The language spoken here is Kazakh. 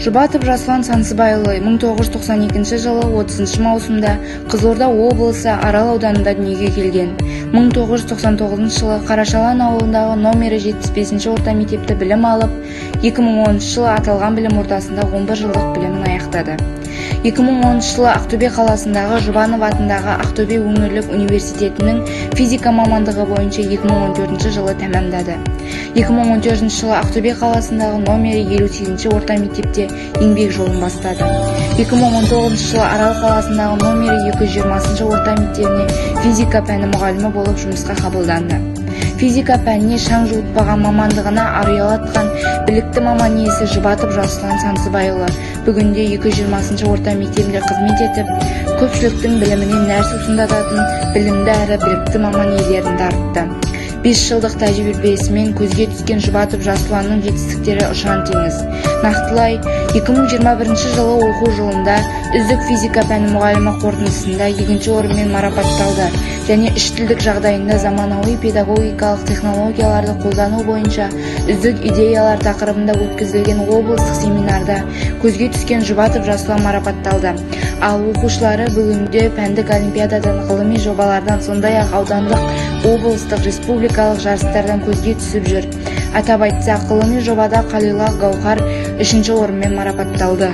Жұбатов Жасұлан Сансызбайұлы 1992 жылы 30 маусымда Қызылорда облысы Арал ауданында дүниеге келген. 1999 жылы Қарашалан ауылындағы номері 75 орта мектепті білім алып, 2010 жылы аталған білім ордасында 11 жылдық білімін аяқтады. 2010 жылы Ақтөбе қаласындағы Жұбанов атындағы Ақтөбе өңірлік университетінің физика мамандығы бойынша 2014 жылы тәмамдады. 2014 жылы Ақтөбе қаласындағы номері 58 орта мектепте еңбек жолын бастады. 2019 жылы Арал қаласындағы номері 220 орта мектебіне физика пәні мұғалімі болып жұмысқа қабылданды. Физика пәніне шаң жуытпаған, мамандығына ар ұялатқан білікті маман иесі Жұбатов Жасұлан Сансызбайұлы бүгінде 220 орта мектебінде қызмет етіп, көпшіліктің біліміне нәр сусындататын білімді әрі білікті маман иелерін дарытты. 5 жылдық тәжірибесімен көзге түскен Жұбатов Жасұланның жетістіктері ұшан теңіз. Нақтылай, 2021 жылы оқу жылында үздік физика пәні мұғалімі қорытындысында екінші орынмен марапатталды және үш тілдік жағдайында заманауи педагогикалық технологияларды қолдану бойынша үздік идеялар тақырыбында өткізілген облыстық семинарда көзге түскен Жұбатов Жасұлан марапатталды. Ал оқушылары бүгінде пәндік олимпиададан, ғылыми жобалардан, сондай-ақ аудандық, облыстық, республикалық жарыстардан көзге түсіп жүр. Атап айтсақ, ғылыми жобада Қалила Гауһар үшінші орынмен марапатталды.